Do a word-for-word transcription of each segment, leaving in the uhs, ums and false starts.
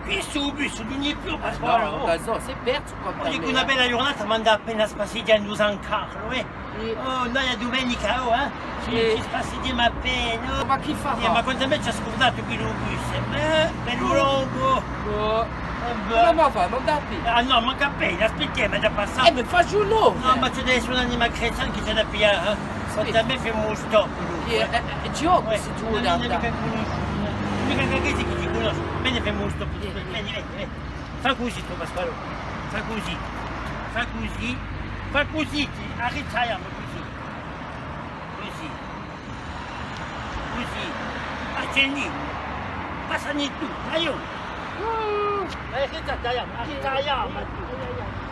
Questu u bus ùn hè più, Pasquale. Ah, nò, ùn la sò, s'hè persu. Oghje, cù una bella ghjurnata, m'andà appena à spassighjà in San Carlu, eh. Iè. Oh, noi a dumenica, oh, eh. Ci, ci spassighjemu appena, oh. Ma chì fà? Eh, ma quant'à mè ci hà scurdatu quì u bus, eh, bellu longu. Nò. Eh, bè. Cumu fà? Ùn andà à pè? Ah, nò, mancu à pè, aspittemu, hè digià passatu. Eh, ma facciu un'ora. Nò, ma ci hè da esse un'anima crescente chì ci hà da piglià, eh. Quant'à mè femu u stop. Iè, eh, eh, ci hè quì, sì, tù. Ùn hè micca cunnisciutu, eh. Micca chì ci cunnosce. Bè, femu u stop. Iè. Veni, veni, veni. Fà cusì tù, Pasquale. Fà cusì. Fà cusì. Fà cusì, ti, arritaiamu cusì. Cusì. Cusì. Accendimu. Passani tù, aiò. Ma chì taiamu, chì taiamu, ma tù.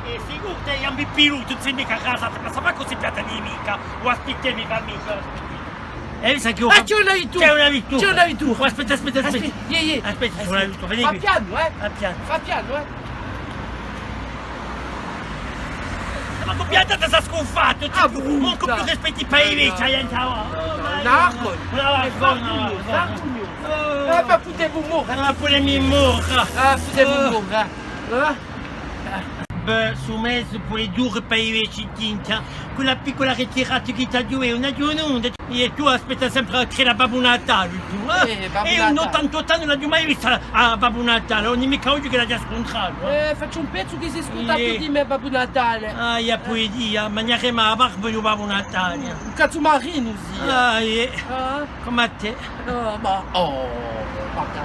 È sicuru taiamu i pilutti, ùn sò micca casati, ma sà cusì piattani micca. O aspittemu, fammi. Eh, sai chì... Ah, ci hè una vittura! Ci hè una vittura! Ci hè una vittura! Oh, aspetta, aspetta, aspetta. Aspetta, iè, iè. Aspetta, ci hè una vittura, veni quì. Fà pianu, eh! Fà pianu. Fà pianu, eh! Ma cum'è andata, s'hè scuffatu! Ah, brutta! Mancu più rispettu pà i vechji, eh, oh, narco! Brava, brava, brava. Eh, ma pudemu mora! Ah, pudemu mora! Ah, pudemu mora! Eh? Bè, sò mesi puru duri pà i vechji, tinta. Quella piccula ritirata chì t'aghju eiu, ùn aghju nunda. È tù aspetta sempre à credere à Babbu Natale, tù, eh? Eh, Babbu Natale. Eiu in ottantottu anni ùn l'aghju mai vistu à, à Babbu Natale, ùn hè micca oghje chì l'aghju scuntratu, eh. Eh, facciu un pezzu chì s'hè scurdatu di mè, Babbu Natale. Ah, iè, poi dì, eh, magnaremu a barba di Babbu Natale. Un cazzu marinu, sì. Ah, iè. Ah. Cum'è à tè. Oh, ma, oh, guarda,